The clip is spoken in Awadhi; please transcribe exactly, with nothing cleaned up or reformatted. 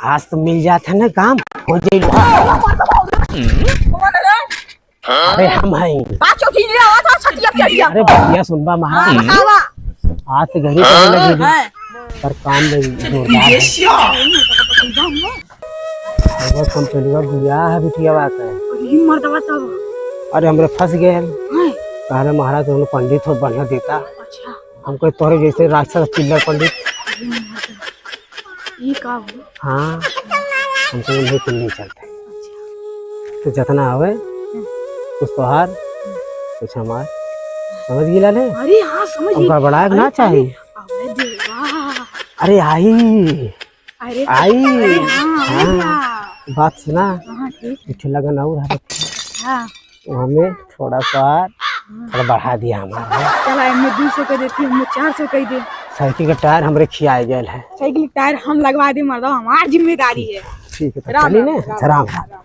आज तो मिल जात है ना काम, हो जाई। अरे हम हैं। का चौकी ले आवा था छतिया चढ़िया? अरे भैया सुनबा महाराज। हाँ, बतावा। आज तो घड़ी पहले लगी थी, हाँ। पर काम में जोरदार है। ये क्या? अरे कंपनीवा बियाह है बिटिया बात है। अरे मर्दवा तब। अरे हमरे फंस गए। हाँ। कहले महाराज उन्होंने पंडित हो बढ़िया देता। अच्छा। हमको तोहरे जैसे राक्षस चिल्लर पंडित। अरे मर्दवा। ये का हो? हाँ, हमको उन्हें कुल नहीं चलते। अच्छा। तो जितना आवे, हम्म। कुछ तोहार, हम्म। कुछ हमार। समझ गई लाले? अरे हाँ, समझ गई। अब गड़बड़ाए ना अरे, चाही। अरे, अबे देवा। अरे आई। अरे, आई। अरे हाँ, हाँ। अरे हाँ। बात सुना। हाँ, ठीक। एक ठे लगन और है। हाँ। वो हमें थोड़ा सा, हाँ। थोड़ा बढ़ा दिया हमारा। चला, इनमें दो सौ कह देती, इनमें चार सौ कह दे। साइकिल का टायर हमरे खियाए गए है। साइकिल का टायर हम लगवा दे, मर्दवा, हमार जिम्मेदारी है। ठीक है, तो राम चलिए राम, ना, राम राम, राम। राम।